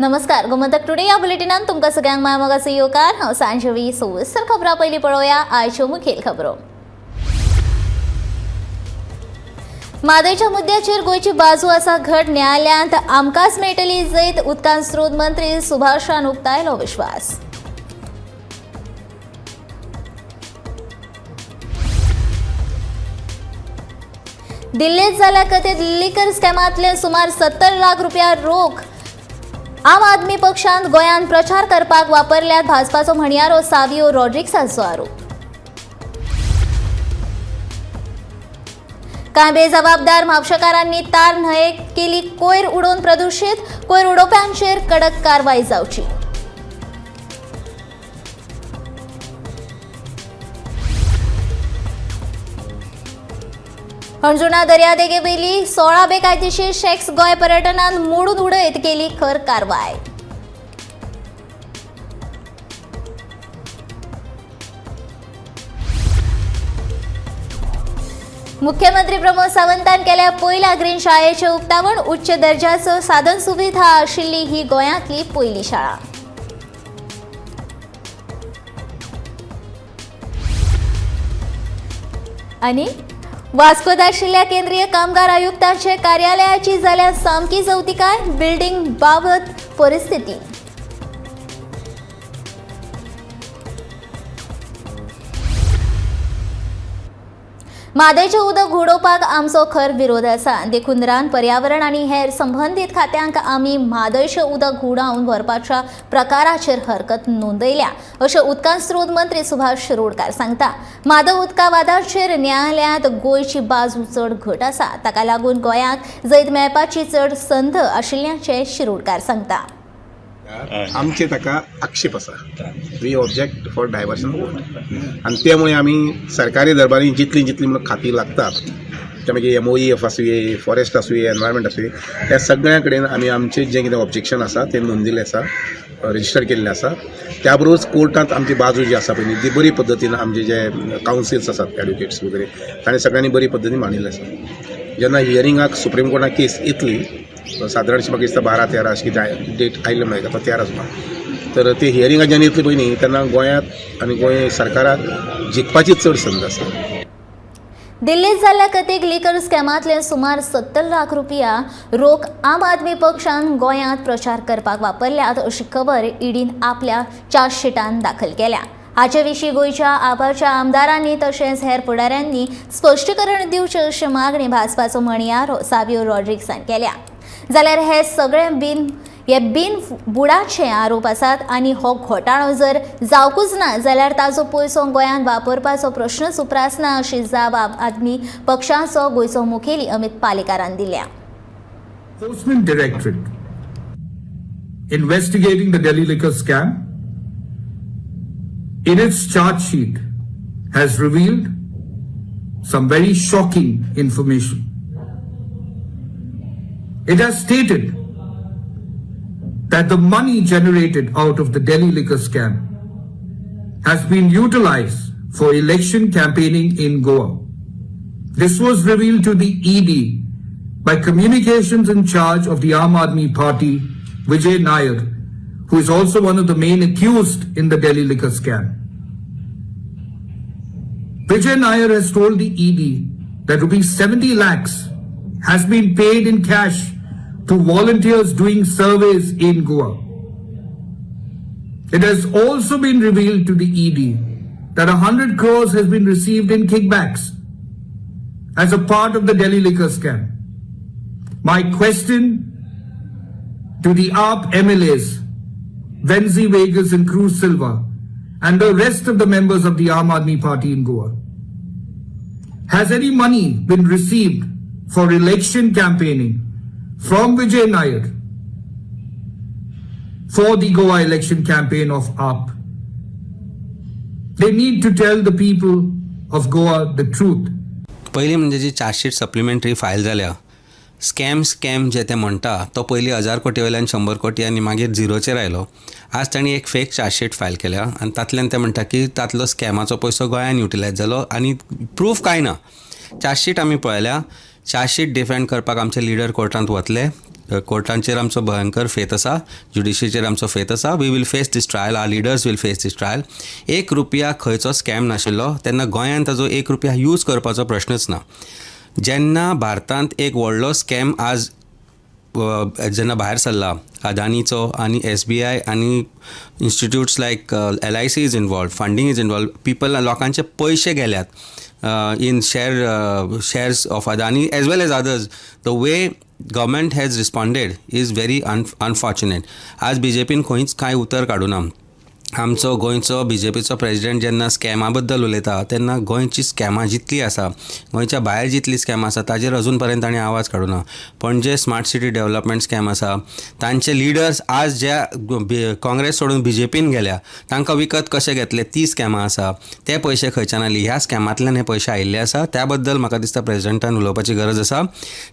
नमस्कार, गोमंतक टुडे या बुलेटिनान तुमकां सगळ्यांक मायामोगाचो येवकार. हांव सांजवी. सविस्तर खबरां पयलीं पळोवया आयच्यो मुखेल खबरो. म्हादयच्या मुद्द्याचेर गोंयची बाजू आसा घट, न्यायालयांत आमकांच मेळटली जैत, उदकां स्रोत मंत्री सुभाषान उक्तायलो विश्वास. दिल्लीत जाल्ल्या कथीत लिकर स्कॅमांतले सुमार 70 लाख रुपया रोख आम आदमी पक्षान गोंयांत प्रचार करपाक वापरल्यात, भाजपाचो म्हणयारो सावियो रॉड्रिक्साचो आरोप. कांय बेजबाबदार म्हापशेकारांनी तार न्हंयेक केली कोयर उडोवन प्रदुशीत, कोयर उडोवप्यांचेर कडक कारवाय जावची. हणजुणा दर्यादेगेवेली 16 बेकायदेशीर शॅक्स गोंय पर्यटनान मोडून उडयत केली खर कारवाय. मुख्यमंत्री प्रमोद सावंतान केल्या पयल्या ग्रीन शाळेचें उक्तावण, उच्च दर्जाचो साधन सुविधा आशिल्ली ही गोंयांतली पयली शाळा. आनी वास्कोत आशिल्ल्या केंद्रीय कामगार आयुक्तांचे कार्यालयाची जाल्या सामकी चवतिकाय, बिल्डिंग बाबत परिस्थिती. म्हादयचें उदक घुडोवपाक आमचो खर विरोध आसा, देखून रान, पर्यावरण आनी हेर संबंदीत खात्यांक आमी म्हादयचें उदक घुंवडावन व्हरपाच्या प्रकाराचेर हरकत नोंदयल्या, अशें उदकां स्रोत मंत्री सुभाष शिरोडकार सांगता. म्हादय उदका वादाचेर न्यायालयांत गोंयची बाजू चड घट आसा, ताका लागून गोंयाक जैत मेळपाची चड संद आशिल्ल्याचें शिरोडकार सांगता. आमचे ताका आक्षेप आसा. We object for diversion vote आनी त्यामुळे आमी सरकारी दरबारी जितलीं जितलीं म्हणून खातीं लागतात, ते मागीर एमओईएफ आसुये, फॉरेस्ट आसुये, एनवायरमेंट आसुये, ह्या सगळ्यां कडेन आमी आमचें जें कितें ऑब्जेक्शन आसा तें नोंदिल्लें आसा, रजिस्टर केल्लें आसा. त्या बरोबरच कोर्टांत आमची बाजू जी आसा पळय न्ही, ती बरी पद्दतीन आमचे जे कावन्सिल्स आसात, एडवोकेट्स वगैरे, ताणें सगळ्यांनी बरी पद्दतीन मांडिल्लें आसा. जेन्ना हियरिंगाक सुप्रीम कोर्टात केस येतली, सादारणशी म्हाका दिसता 12-13 अशें कितें डेट आयिल्लें मेळटा, तो 13 सुमार, तर ते हियरिंगाक जेन्ना येतली पळय न्ही, तेन्ना गोंयांत आनी गोंय सरकाराक जिखपाची चड संद आसा. दिल्लीत जाल्ल्या कथीत लिकर स्कॅमांतले सुमार 70 लाख रुपया रोख आम आदमी पक्षान गोंयांत प्रचार करपाक वापरल्यात, अशी खबर ईडीन आपल्या चार्जशिटान दाखल केल्या. हाचे विशीं गोंयच्या आपाच्या आमदारांनी तशेंच हेर फुडाऱ्यांनी स्पश्टीकरण दिवचें, अशी मागणी भाजपाचो म्हणयारो सावियो रॉड्रिक्सान केल्या. जाल्यार हे सगळे बिन हे बिन बुडाचे आरोप आसात आनी हो घोटाळो जर जावकूच ना जाल्यार ताजो पयसो गोंयांत वापरपाचो प्रश्नच उप्रासना, अशी जाप आम आदमी पक्षाचो गोंयचो मुखेली अमित पालेकारान दिल्या. Enforcement Directorate investigating the Delhi liquor scam in its charge sheet has revealed some very shocking information. It has stated that the money generated out of the Delhi liquor scam has been utilized for election campaigning in Goa. This was revealed to the ED by communications in charge of the Aam Aadmi Party, Vijay Nair, who is also one of the main accused in the Delhi liquor scam. Vijay Nair has told the ED that rupees 70 lakhs has been paid in cash to volunteers doing surveys in Goa. It has also been revealed to the ED that 100 crores has been received in kickbacks as a part of the Delhi liquor scam. My question to the AAP MLAs, Venzi Vegas and Cruz Silva, and the rest of the members of the Aam Aadmi Party in Goa: has any money been received for election campaigning from Vijay Nair for the Goa election campaign of AAP? They need to tell the people of Goa the truth. पयलीं म्हणजे जी chargesheet supplementary file जाल्या, scam scam जे ते म्हणटा, तो पयलीं 1000 कोटी वयल्यान 100 कोटी आनी मागीर झिरोचेर आयलो. आज तांणी एक फेक चार्जशीट फायल केल्या आनी तातल्यान ते म्हणटा की तातलो स्कॅमाचो पयसो गोंयान युटिलायज जालो आनी प्रूफ कांय ना. चार्जशीट आमी पळयल्या. चार्जशीट डिफेंड करपाक आमचे लिडर कोर्टांत वतले. कोर्टांचेर आमचो भयंकर फेथ आसा, ज्युडिशरीचेर आमचो फेथ आसा. We will face this trial, our leaders will face this trial. एक रुपया खंयचो स्कॅम नाशिल्लो तेन्ना गोंयांत ताजो एक रुपया यूज करपाचो प्रश्नच ना. जेन्ना भारतांत एक व्हडलो स्कॅम आज जेन्ना भायर सरला अदानीचो आनी एसबीआय आनी institutes like LIC is involved, funding is involved, people लोकांचे पयशे गेल्यात in shares of Adani as well as others. The way government has responded is very unfortunate. आज बीजेपीन खंयच कांय उतर काडूना. आमचो गोंयचो बीजेपीचो प्रेजिडेंट जेन्ना स्कॅमा बद्दल उलयता तेन्ना गोंयची स्कॅमां जितलीं आसा, गोंयच्या भायर जितलीं स्कॅमां आसा ताजेर अजून पर्यंत ताणें आवाज काडूना. Panaji smart city development scam आसा, तांचे लिडर्स आज ज्या काँग्रेस सोडून बीजेपीन गेल्या तांकां विकत कशे घेतले ती स्कॅमां आसा, ते पयशे खंयच्यान आयले, ह्या स्कॅमांतल्यान हे पयशे आयिल्ले आसा. त्या बद्दल म्हाका दिसता प्रेजिडेंटान उलोवपाची गरज आसा.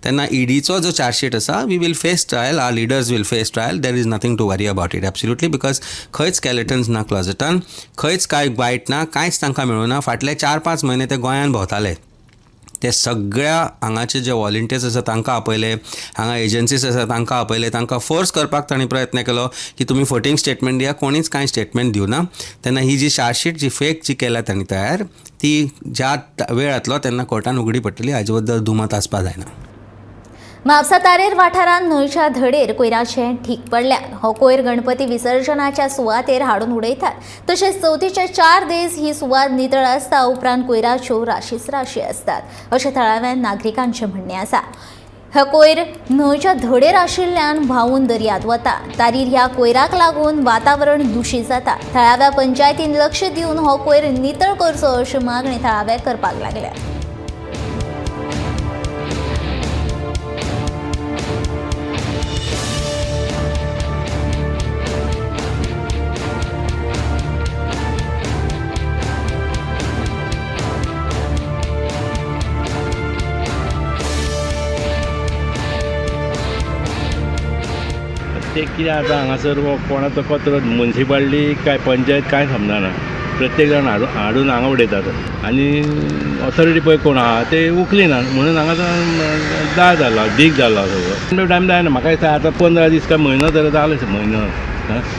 तेन्ना ईडीचो जो चार्जशीट आसा, we will face trial, our leaders will face trial. There is nothing to worry about it absolutely, because खंयच स्केलेटन्स ना क्लॉजेटान, खंयच कांय वायट ना, कांयच तांकां मेळूना. फाटले 4-5 म्हयने ते गोंयान भोंवताले, ते सगळ्या हांगाचे जे वॉलंटियर्स आसा तांकां आपयले, हांगा एजन्सीज आसा तांकां आपयले, तांकां फोर्स करपाक तांणी प्रयत्न केलो की तुमी फटींग स्टेटमेंट दिया. कोणीच कांय स्टेटमेंट दिवना. तेन्ना ही जी चार्जशीट जी फेक जी केल्या तांणी तयार, ती ज्या वेळ येतलो तेन्ना कोर्टान उगडी पडटली, हाजे बद्दल दुमत आसपा जायना. म्हापसा तारेर वाठारांत न्हंयच्या धडेर कोयराचें ठीक पडल्यान. हो कोयर गणपती विसर्जनाच्या सुवातेर हाडून उडयतात. तशेंच चवथीचे 4 दीस ही सुवात नितळ आसता, उपरांत कोयराच्यो राशीच राशी आसतात अशें थळाव्या नागरिकांचें म्हणणें आसा. हो कोयर न्हंयच्या धडेर आशिल्ल्यान व्हांवून दर्यांत वता. तारीर ह्या कोयराक लागून वातावरण दुशीत जाता. थळाव्या पंचायतीन लक्ष दिवन हो कोयर नितळ करचो अशी मागणी थळावे करपाक लागल्या. ते कितें आतां हांगासर कोणाचो कचरो मुन्सिपाल्टी काय पंचायत कांय समजना, प्रत्येक जाण हाडून हांगा उडयतात आनी ऑथॉरिटी पळय कोण आहा ते उखलिना, म्हणून हांगा दाळ जाला, दीग जाला सगळो टायम जायना. म्हाका दिसता आतां 15 दीस काय म्हयनो तर जालो, म्हयनो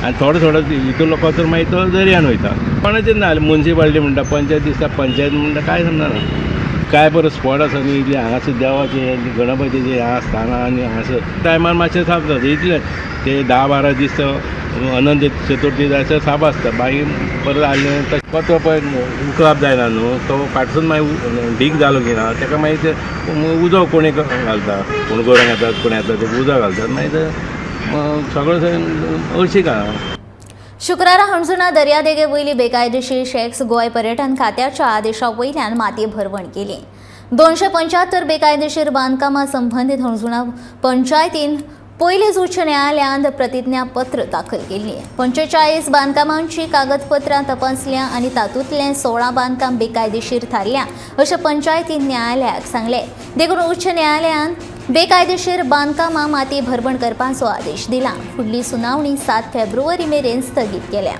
आनी थोडो थोडो हितूंतलो कचरो मागीर तो दर्यान वयता. कोणाचेर ना मुन्सिपाल्टी म्हणटा, पंचायत दिसता, पंचायत म्हणटा, कांय समजना. काय बरो स्पॉट आसा न्ही इतले हांगासर देवाचे गणपतीचे हांगा स्थानां आनी हांगासर टायमार मातशें साफ जाता इतलें. ते 10-12 दीस अनंत चतुर्थी जायसर साफ आसता, मागीर परत आयले कचरो पळय उखलप जायना न्हू, तो फाटसून मागीर ढीक जालो की ना ताका मागीर ते उजो कोणी घालता, कोण गोरवां घेतात, कोण येतात ते उजो घालतात, मागीर ते सगळें हळशीक आहा. शुक्रारा हणजुणा दर्यादेगे वयली बेकायदेशीर शॅक्स गोंय पर्यटन खात्याच्या आदेशा वयल्यान माती भरवण केली. 275 बेकायदेशीर बांदकामां संबंदीत हणजुणा पंचायतीन पयलींच उच्च न्यायालयांत प्रतिज्ञापत्र दाखल केल्ली. 45 बांदकामांची कागदपत्रां तपासल्या आनी तातूंतलें 16 बांदकाम बेकायदेशीर थारल्या अशें पंचायतीन न्यायालयाक सांगलें. देखून उच्च न्यायालयान बेकायदेशीर बांदकामां माती भरवण करपाचो आदेश दिला. फुडली सुनावणी 7 फेब्रुवारी मेरेन स्थगीत केल्या.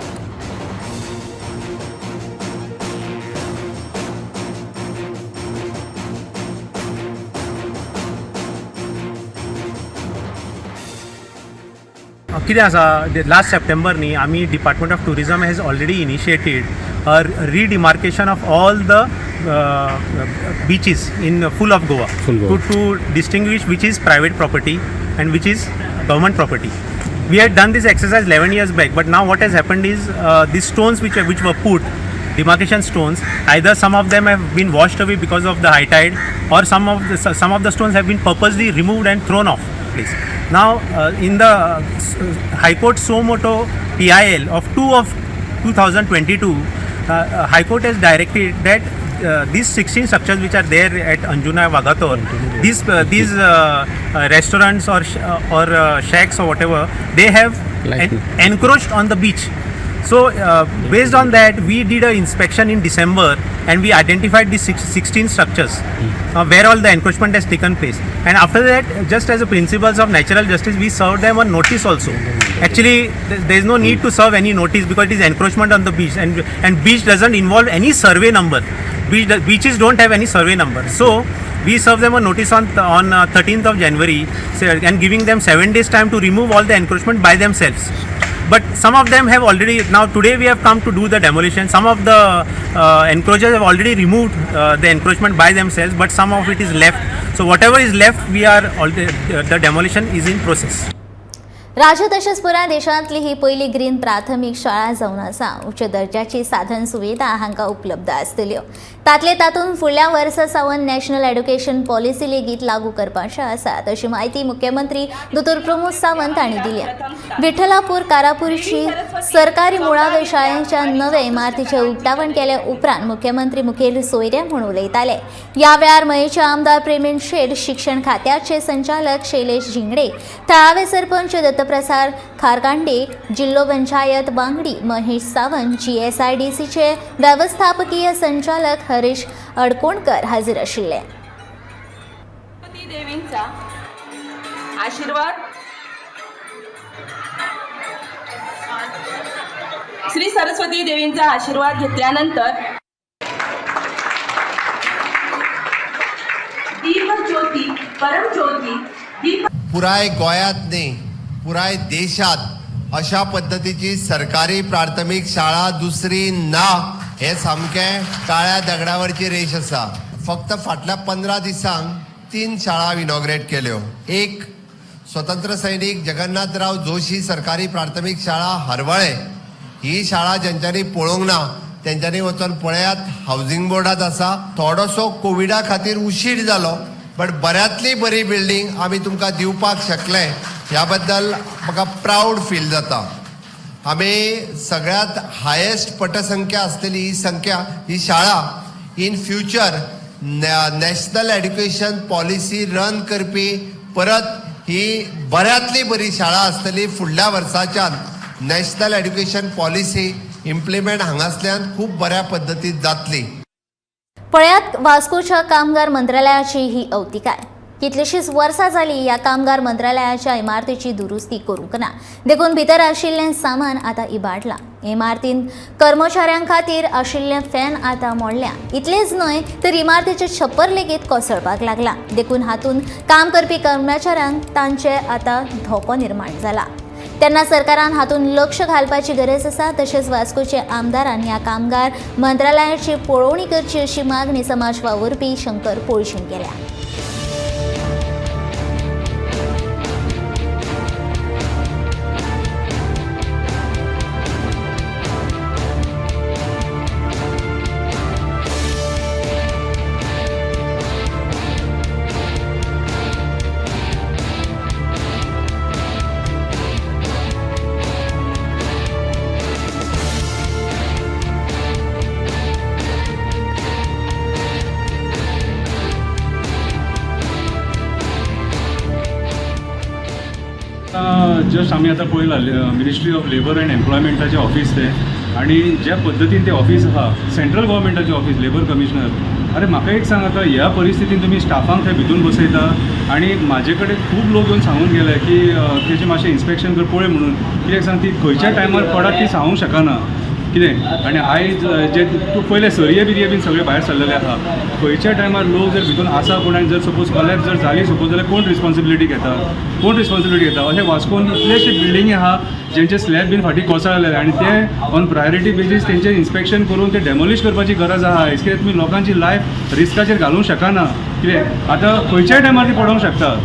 कितें आसा, लास्ट सप्टेंबर न्ही आमी department of tourism has already initiated a redemarcation of all the beaches in full of Goa to distinguish which is private property and which is government property. We had done this exercise 11 years back, but now what has happened is these stones which were put, demarcation stones, either some of them have been washed away because of the high tide, or some of the stones have been purposely removed and thrown off place. Now in the High Court suo moto PIL of 2 of 2022, High Court has directed that these 16 structures which are there at Anjuna Vagator, these restaurants or shacks or whatever, they have encroached on the beach. So based on that, we did an inspection in December and we identified these 16 structures where all the encroachment has taken place. And after that, just as a principles of natural justice, we served them a notice also. Actually, there is no need to serve any notice because it is encroachment on the beach, and beach doesn't involve any survey number. Beaches don't have any survey number. So We served them a notice on 13th of January and giving them 7 days time to remove all the encroachment by themselves. But some of them have already, now today we have come to do the demolition. Some of the encroachers have already removed the encroachment by themselves, but some of it is left. So whatever is left, we are already, the demolition is in process. राज्य तशेंच पुराय देशांतली ही पयली green प्राथमीक शाळा जावन आसा. उच्च दर्जाची साधन सुविधा हांकां उपलब्ध आसतल्यो. तातले तातूंत फुडल्या वर्सा सावन नॅशनल एड्युकेशन पॉलिसी लेगीत लागू करपाचे आसात अशी म्हायती मुख्यमंत्री दोतोर प्रमोद सावंत हांणी दिल्या. विठ्ठलापूर कारापूरची सरकारी मुळाव्या शाळेच्या नव्या इमारतीचें उक्तावण केले उपरांत मुख्यमंत्री मुखेल सोयरे म्हूण उलयताले. ह्या वेळार मयेचे आमदार प्रेमेंद शेट, शिक्षण खात्याचे संचालक शैलेश झिंगडे, थळावे सरपंच दत्तप्रसाद खारकांडे, जिल्हो पंचायत वांगडी महेश सावंत, जीएसआयडीसीचे व्यवस्थापकीय संचालक हरीश अडकोणकर हाजीर आशिल्ले. देवींचा आशीर्वाद श्री सरस्वती देवींचा आशीर्वाद घेतल्यानंतर दीपज्योती परमज्योती दीप पुराय गोंयांत न्ही पुराय देशांत अशा पद्दतीची सरकारी प्राथमीक शाळा दुसरी ना हे सामकें काळ्या दगडावरची रेश आसा. फक्त फाटल्या 15 दिसांक 3 शाळा इनॉग्रेट केल्यो. एक स्वतंत्र सैनीक जगन्नाथराव जोशी सरकारी प्राथमीक शाळा हरवळे, ही शाळा ज्यांच्यांनी पळोवंक ना तेंच्यांनी वचोन पळयात, हावजींग बोर्डांत आसा. थोडोसो कोविडा खातीर उशीर जालो बट बऱ्यांतली बरी बिल्डींग आमी तुमकां दिवपाक शकले ह्या बद्दल म्हाका प्रावड फील जाता. आमी सगळ्यांत हायेस्ट पटसंख्या आसलेली ही संख्या ही शाळा in future national education policy run करपी परत ही बऱ्यांतली बरी शाळा आसतली. फुडल्या वर्साच्यान नॅशनल एड्युकेशन पॉलिसी इम्प्लिमेंट हांगासल्यान खूब बऱ्या पद्दतीन जातली. पळयात वास्कोच्या कामगार मंत्रालयाची ही अवतिकाय. कितलीशीच वर्सां जाली ह्या कामगार मंत्रालयाच्या इमारतीची दुरुस्ती करूंक ना, देखून भितर आशिल्लें सामान आतां इबाडलां. इमारतीन कर्मचाऱ्यां खातीर आशिल्लें फॅन आतां मोडल्या. इतलेंच न्हय तर इमारतीचें छप्पर लेगीत कोसळपाक लागलां, देखून हातूंत काम करपी कर्मचाऱ्यांक तांचे आतां धोको निर्माण जाला. तेन्ना सरकारान हातूंत लक्ष घालपाची गरज आसा. तशेंच वास्कोचे आमदारान ह्या कामगार मंत्रालयाची पळोवणी करची अशी मागणी समाज वावुरपी शंकर पोळशीन केल्या. जस्ट आमी आतां पळयलां मिनिस्ट्री ऑफ लेबर अँड एम्प्लॉयमेंटाचें ऑफीस तें, आनी ज्या पद्दतीन तें ऑफीस आहा सेंट्रल गव्हर्मेंटाचें ऑफीस लेबर कमिशनर. अरे म्हाका एक सांग, आतां ह्या परिस्थितीन तुमी स्टाफांक थंय भितून बसयता आनी म्हाजे कडेन खूब लोक येवन सांगून गेले की तेजें मातशें इन्स्पेक्शन कर पळय म्हणून. कित्याक सांग, ती खंयच्या टायमार पडत ती सांगूंक शकना कितें. आनी आयज जे तूं पयले सरये बिरये बीन सगळे भायर सरलेले आहा, खंयच्या टायमार लोक जर भितून आसा कोण आनी जर सपोज कॉलेप्स जर जाली सपोज जाल्यार कोण रिस्पॉन्सिबिलिटी घेता, कोण रिस्पॉन्सिबिलिटी घेता? अशें वास्कोन इतलेशे बिल्डिंगी आहा जेंचे स्लॅब बीन फाटीं कोसळलेले आनी ते ऑन प्रायोरिटी बेजीस तेंचें इन्स्पेक्शन करून ते डेमोलिश करपाची गरज आहा. कित्याक तुमी लोकांची लायफ रिस्काचेर घालूंक शकना. कितें आतां खंयच्याय टायमार ती पडोवंक शकता,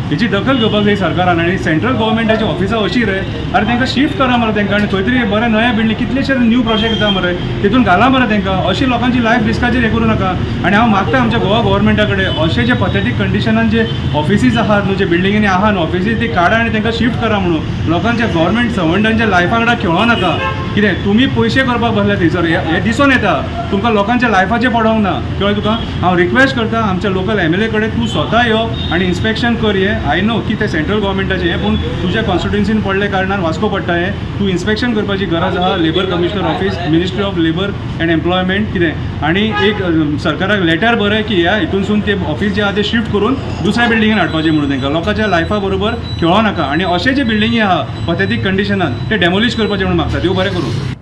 हेची दखल घेवपाक जाय सरकारान. आनी सेंट्रल गव्हर्मेंटाची ऑफिसां अशी रे, अरे तांकां शिफ्ट करा मरे तांकां आनी खंय तरी बरें नव्या बिल्डींग कितलेशे न्यू प्रोजेक्ट येता मरे तितून घाला मरे तांकां. अशी लोकांची लायफ रिस्काचेर हें करूं नाका. आनी हांव मागता आमच्या गोवा गव्हर्मेंटा कडेन अशे जे पथेटीक कंडिशनान जे ऑफिसीस आहात न्हू, जे बिल्डिंगेनी आहा न्हू ऑफिसीस, ती काडा आनी तांकां शिफ्ट करा म्हणून. लोकांच्या गव्हर्मेंट सर्वंटांच्या लायफा वांगडा खेळों नाका. कितें तुमी पयशे करपाक बसल्या थंयसर, हें दिसून येता तुमकां लोकांच्या लायफाचें पडोंक ना. कळ्ळें तुका? हांव रिक्वेस्ट करता आमच्या लोकल एम एल ए कडेन, तूं स्वता यो आनी इन्स्पेक्शन कर. हें I know की तें सेंट्रल गव्हर्मेंटाचें हें, पूण तुज्या कॉन्स्टिट्युएन्सीन पडले कारणान वास्को पडटा हें, तूं इन्स्पेक्शन करपाची गरज आहा. Labour commissioner office, ministry of labour and employment कितें, आनी एक सरकाराक लेटर बरय की ह्या हितूनसून ते ऑफीस जे आहा ते शिफ्ट करून दुसऱ्या बिल्डिंगेन हाडपाचें म्हणून. तांकां लोकांच्या लायफा बरोबर खेळों नाका. आनी अशे जे बिल्डिंगी आहा पथेटीक कंडिशनान ते डेमोलिश करपाचें म्हणून मागता. देव बरें करूं.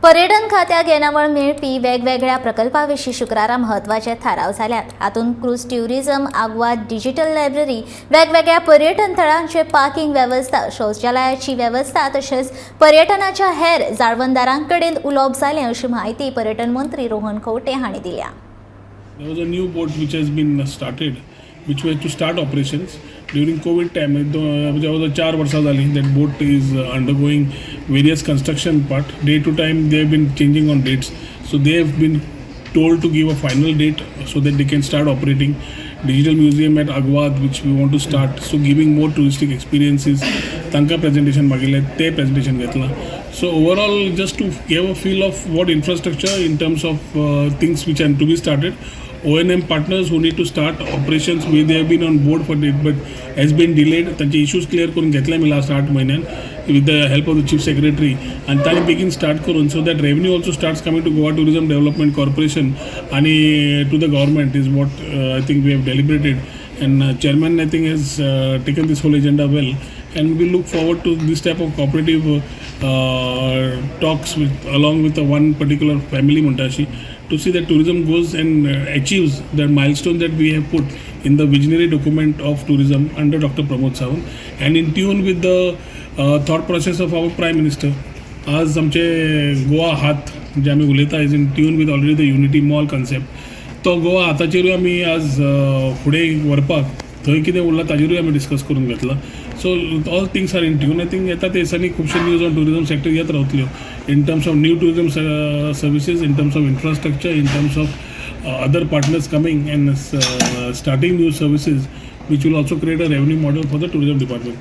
पर्यटन खात्याक येणावळ मेळपी वेगवेगळ्या प्रकल्पा विशीं शुक्रारा म्हत्वाचे थाराव जाल्यात. हातूंत cruise tourism, Aguada digital library, वेगवेगळ्या पर्यटन थळांचे पार्किंग वेवस्था, शौचालयाची वेवस्था तशेंच पर्यटनाच्या हेर जाळवणदारां कडेन उलोवप जालें अशी म्हायती पर्यटन मंत्री रोहन खंवटे हांणी दिल्या. There was a new boat which has been started, which was to start operations during COVID time. जवळ 4 वर्सां जालीं that boat is undergoing various construction part. Day to time they have been changing on dates. So they have been told to give a final date so that they can start operating. Digital museum at Aguada, which we want to start, so giving more touristic experiences. तांकां presentation मागिल्लें, ते presentation घेतलां. So overall, just to give a feel of what infrastructure in terms of things which are to be started, O&M partners who need to start operations, we they have been on board for it but has been delayed. तांचे issues clear करून घेतले आमी last 8 म्हयन्यान with the help of the chief secretary आनी तांणी बेगीन start करून so that revenue also starts coming to Goa Tourism Development Corporation आनी to the government is what I think we have deliberated, and chairman, I think, has taken this whole agenda well, and we look forward to this type of cooperative talks with along with the one particular family म्हणटा अशी to see that tourism goes and achieves the milestone that we have put in the visionary document of tourism under Dr. Pramod Sawant and in tune with the thought process of our Prime Minister. आज आमचे गोवा हात जे आमी उलयता is in tune with already the Unity Mall concept. तो गोवा हाताचेरूय आमी आज फुडें व्हरपाक थंय कितें उरलां ताजेरूय आमी डिस्कस करून घेतलां. So all things are in tune. I think येता ते दिसांनी खुबशे न्यूज ऑन ट्युरिजम सेक्टर येत रावतल्यो in terms of new tourism services, in terms of infrastructure, in terms of other partners coming and starting new services, which will also create a revenue model for the tourism department.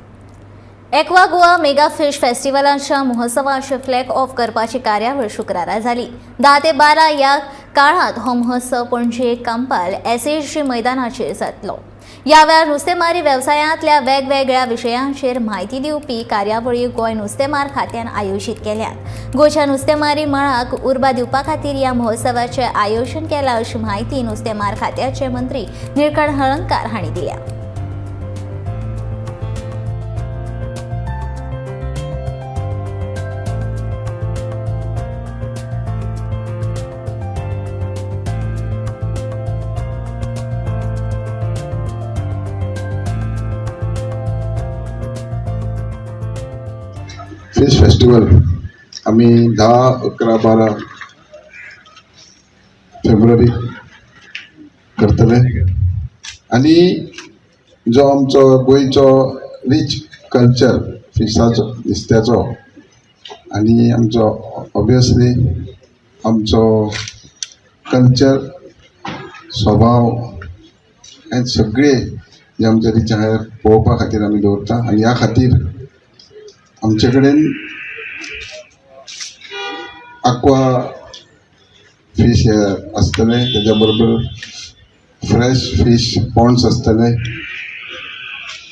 Aqua Goa mega fish फेस्टिवलाच्या महोत्सवाचे flag of करपाची कार्यावळ शुक्रारा जाली. 10 ते 12 ह्या काळात हो महोत्सव पणजे कांपाल एसएचजी मैदानाचेर जातलो. ह्या वेळार नुस्तेमारी वेवसायांतल्या वेगवेगळ्या विशयांचेर म्हायती दिवपी कार्यावळी गोंय नुस्तेमार खात्यान आयोजीत केल्यात. गोंयच्या नुस्तेमारी मळाक उर्बा दिवपा खातीर ह्या महोत्सवाचें आयोजन केलां अशी म्हायती नुस्तेमार खात्याचे मंत्री निळकंठ हळर्णकार हांणी दिल्या. फिश फेस्टिवल आमी 10, 11, 12 फेब्रुवारी करतले आनी जो आमचो गोंयचो रीच कल्चर फिशाचो, नुस्त्याचो आनी आमचो ऑबियसली आमचो कल्चर, स्वभाव हे सगळे जे आमचे रीच आहा पळोवपा खातीर आमी दवरता. आनी ह्या खातीर आमचे कडेन आक्वा फीश हे आसतले, तेज्या बरोबर फ्रेश फीश पॉन्ड्स आसतले,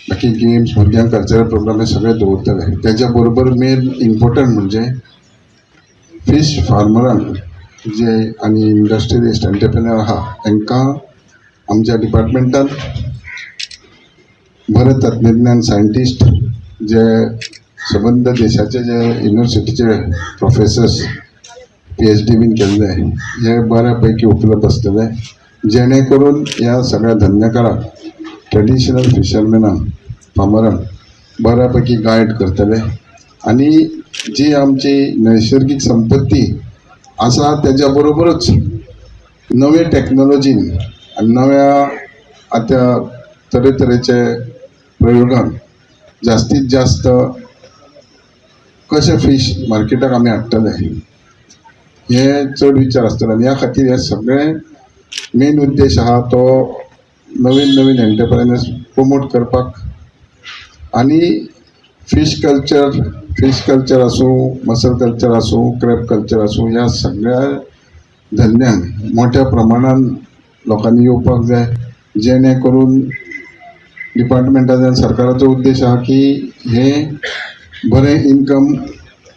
बाकी गेम्स, भुरग्यांक कल्चरल प्रोग्राम हे सगळे दवरतले. तेज्या बरोबर मेन इम्पोर्टंट म्हणजे फीश फार्मरांक जे आनी इंडस्ट्रियलिस्ट, एंटरप्रेन्युअर आहा, हांकां आमच्या डिपार्टमेंटान बरें तंत्रज्ञान, सायंटिस्ट जे सबंद देशाचे जे युनिवर्सिटीचे प्रोफेसर्स, पीएचडी बीन केल्ले हे बऱ्या पैकी उपलब्ध आसतले, जेणे करून ह्या सगळ्या धंदेकारांक, ट्रेडिशनल फिशरमॅनांक, फार्मरांक बऱ्या पैकी गायड करतले आनी जी आमची नैसर्गीक संपत्ती आसा तेज्या बरोबरच नवे टॅक्नोलॉजीन आनी नव्या आतां तरेतरेचे प्रयोगान जास्तीत जास्त कशें फीश मार्केटाक आमी हाडटले हे चड विचार आसतलो. आनी ह्या खातीर हे सगळें मेन उद्देश आहा तो नवीन नवीन एंटरप्रेनर्स प्रमोट करपाक आनी फिश कल्चर आसूं, मसल कल्चर आसूं, क्रॅब कल्चर आसूं, ह्या सगळ्या धंद्यांत मोठ्या प्रमाणान लोकांनी येवपाक जाय, जेणे करून डिपार्टमेंटाच्यान सरकाराचो उद्देश आहा की हें बरें इनकम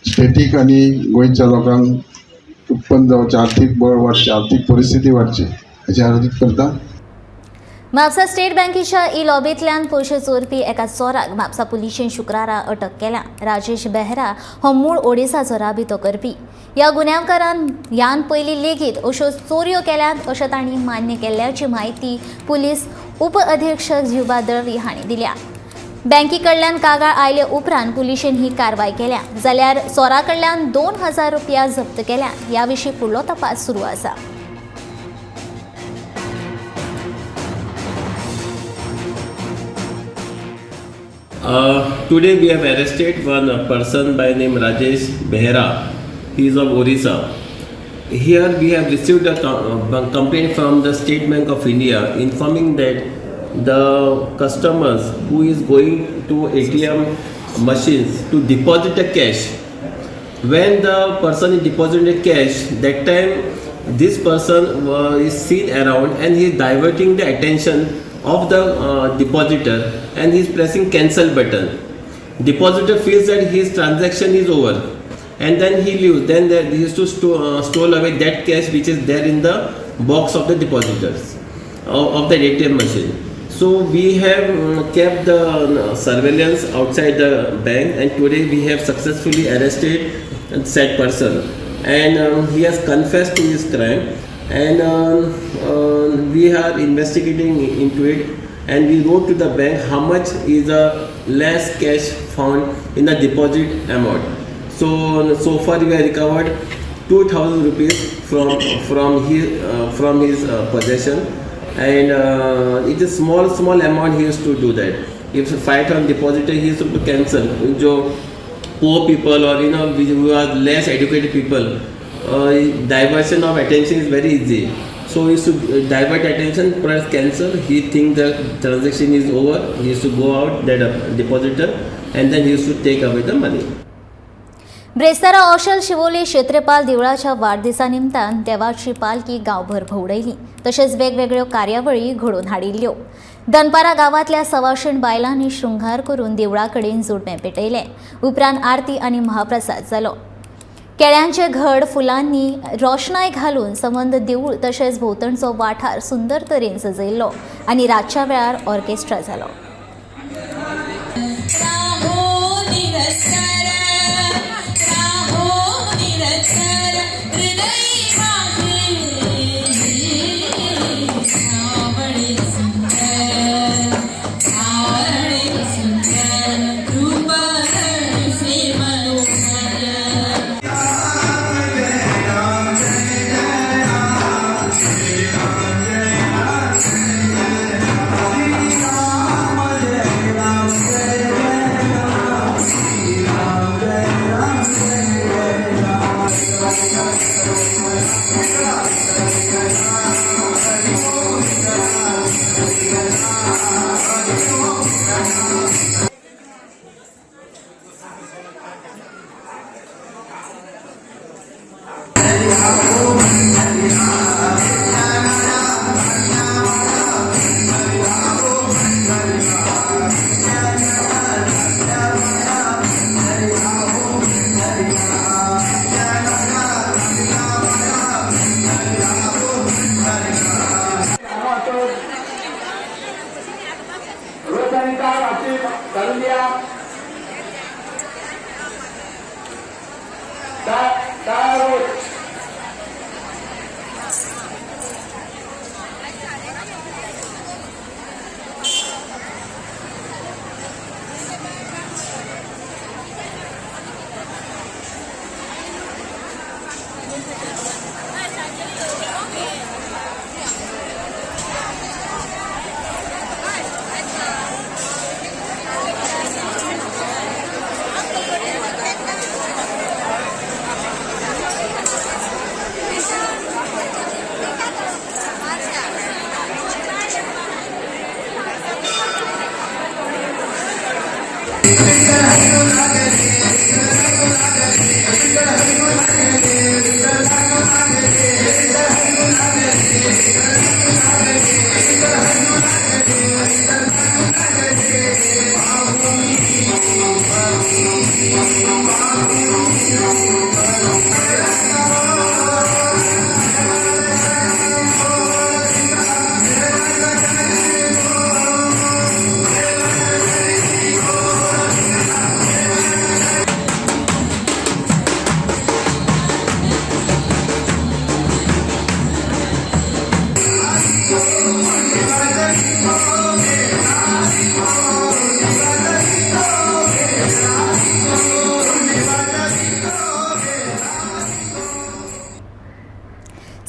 स्टेटीक आनी गोंयच्या लोकांक उत्पन्न जावचें, आर्थीक बळ वाडचें, आर्थीक परिस्थिती वाडची हेचे अर्जित करता. म्हापसा स्टेट बँकेच्या ई लॉबींतल्यान पयशे चोरपी एका चोराक म्हापसा पुलिशेन शुक्रारा अटक केल्या. राजेश बेहरा हो मूळ ओडिसाचो राबितो करपी. ह्या गुन्यांवकारान ह्यान पयलीं लेगीत अश्यो चोरयो केल्यात अशें तांणी मान्य केल्ल्याची म्हायती पुलीस उपअधिक्षक जिवबा दळवी हांणी दिल्या. बँके कडल्यान कागाळ आयले उपरांत पुलिशेन ही कारवाय केल्या, जाल्यार चोरा कडल्यान 2000 रुपया जप्त केल्या. ह्या विशीं फुडलो तपास सुरू आसा. Today we have arrested one person by name Rajesh Behera. He is of Orissa. Here we have received a complaint from the State Bank of India informing that the customers who is going to ATM machines to deposit the cash, when the person is depositing cash, that time this person is seen around and he is diverting the attention of the depositor and he is pressing cancel button. Depositor feels that his transaction is over and then he leaves. Then he used to stole away that cash which is there in the box of the depositors of the ATM machine. So we have kept the surveillance outside the bank and today we have successfully arrested said person and he has confessed to his crime and we are investigating into it and we wrote to the bank how much is the less cash found in the deposit amount. So far we have recovered 2000 rupees from his possession and it is small small amount he used to do that. If 5000 deposited, he used to cancel. जो poor people or who are less educated people, diversion of attention is very easy. So he used to divert attention, press cancel. He think the transaction is over. He used to go out, that depositor, and then he used to take away the money. ब्रेस्तारा औशल Siolim क्षेत्रपाल देवळाच्या वाडदिसा निमतान देवाची पालखी गांवभर भोंवडयली, तशेंच वेगवेगळ्यो कार्यावळी घडोवन हाडिल्ल्यो. दनपारा गांवांतल्या सवाशीण बायलांनी शृंगार करून देवळा कडेन जोडपें पेटयलें. उपरांत आरती आनी महाप्रसाद जालो. केळ्यांचे घड फुलांनी रोशणाय घालून संबंद देवूळ तशेंच भोंवतणचो वाठार सुंदर तरेन सजयल्लो आनी रातच्या वेळार ऑर्केस्ट्रा जालो. राहो निरंतर, राहो निरंतर, हृदय माझे आवडे सुंदर, आवडे सुंदर रूप श्री मनोहर.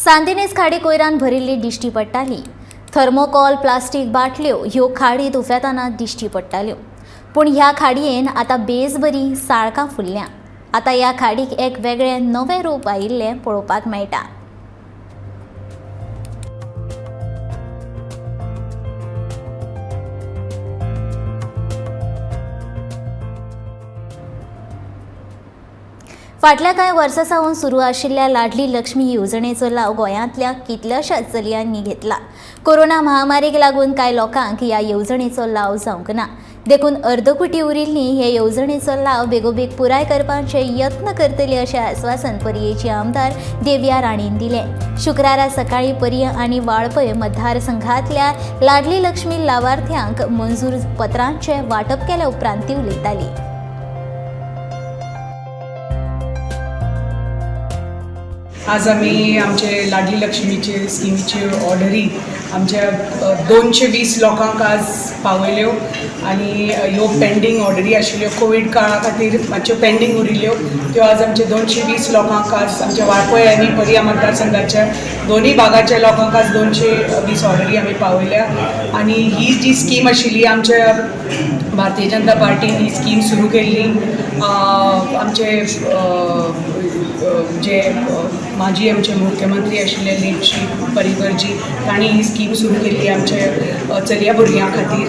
सांतिनेज खाडी कोयरान भरिल्ली दिश्टी पडटाली. थर्मोकॉल, प्लास्टीक बाटल्यो ह्यो खाडीत उफेताना दिश्टी पडटाल्यो. पूण ह्या खाडयेन आतां बेस बरी साळकां फुल्ल्या. आतां ह्या खाडीक एक वेगळें नवें रूप आयिल्लें पळोवपाक मेळटा. फाटल्या कांय वर्सां सावन सुरू आशिल्ल्या लाडली लक्ष्मी येवजणेचो लाव गोंयांतल्या कितल्याशाच चलयांनी घेतला. कोरोना महामारीक लागून कांय लोकांक ह्या येवजणेचो लाव जावंक ना, देखून अर्दकुटी उरिल्ली हे येवजणेचो लाव बेगोबेग पुराय करपाचे यत्न करतले अशें आस्वासन पर्येची आमदार देविया राणीन दिलें. शुक्रारा सकाळीं पर्ये आनी वाळपय मतदारसंघांतल्या लाडली लक्ष्मी लावार्थ्यांक मंजूर पत्रांचें वांटप केल्या उपरांत ती उलयताली. आज आमी आमचे लाडली लक्ष्मीचे स्किमीच्यो ऑर्डरी आमच्या 220 लोकांक आज पावयल्यो आनी ह्यो पेंडींग ऑर्डरी आशिल्ल्यो कोवीड काळा खातीर मातश्यो पेंडींग उरिल्ल्यो त्यो आज आमचे 220 लोकांक आज आमच्या वाळपय आनी पर्या मतदारसंघाच्या दोनूय भागाच्या लोकांक आज 220 ऑर्डरी आमी पावयल्या. आनी ही जी स्कीम आशिल्ली आमच्या भारतीय जनता पार्टीन ही स्कीम सुरू केल्ली. आमचे जे माजी आमचे मुख्यमंत्री आशिल्ले श्री पर्रीकरजी तांणी ही स्कीम सुरू केल्ली आमचे चलया भुरग्यां खातीर.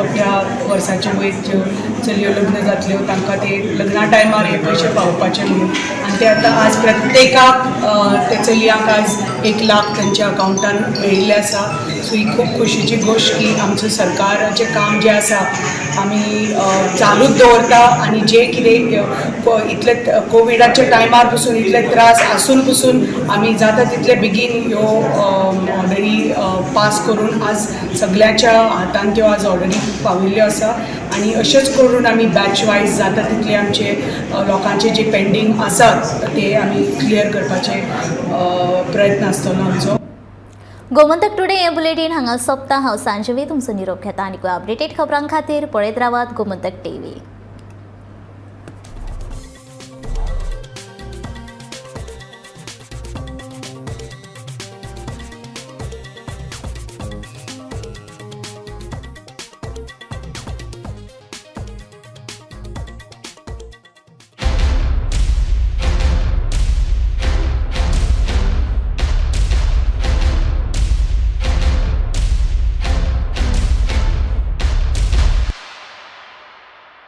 18 वर्सांचे वयर ज्यो चलयो लग्न जातल्यो तांकां ते लग्ना टायमार हे पयशे पावोवपाचे म्हणून, आनी ते आतां आज प्रत्येकाक ते चलयांक आज 1 लाख तांच्या अकावंटान मेळिल्ले आसा. सो ही खूब खोशयेची गोश्ट की आमचें सरकाराचें काम जें आसा आमी चालूच दवरता आनी जे कितें इतले कोविडाच्या टायमार पसून इतले त्रास आसून पसून आमी जाता तितले बेगीन ह्यो ऑर्डरी पास करून आज सगळ्यांच्या हातान त्यो आज ऑर्डरी पाविल्ल्यो आसा. आनी अशेंच करून आमी बॅच वायज जाता तितले आमचे लोकांचे जे पेंडींग आसात ते आमी क्लियर करपाचे प्रयत्न आसतलो आमचो. गोमंतक टुडे हे बुलेटीन हांगा सोंपता. हांव सांजवी तुमचो निरोप घेता आनी अपडेटेड खबरां खातीर पळयत रावात गोमंतक टीव्ही.